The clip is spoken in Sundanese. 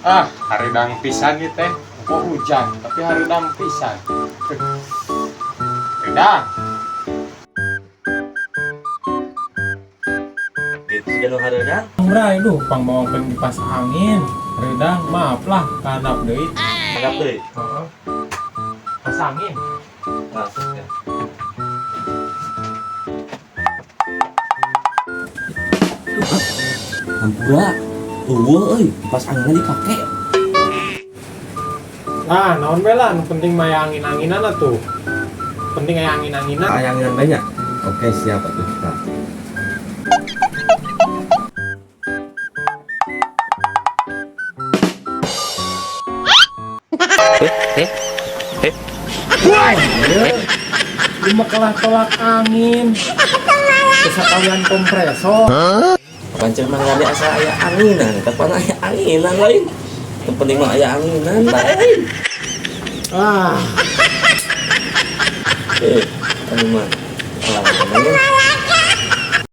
Ah, hareudang pisan ieu teh. Kok hujan, tapi hareudang pisan. Hareudang. Gitu jalur hareudang. Murah itu pang bawakeun kipas angin. Hareudang, maaf lah, kahandap deui. Handap deui. Heeh. Kipas angin. Nah, ya. Hampura. Eueuh euy, kipas anginna dipake. Nah, naon bae lah, nu penting mah aya angin-anginan atuh. Penting aya angin-anginan. Aya anginan banyak. Oke, siap atuh. Nah. Ieu mah kalah tolak angin. Kesakalian kompresor. Pancen mah ngade asa aya anginan, kapan aya anginan lain. Yang penting mah aya anginan lain. Ah, Anu mah. Alah, namanya.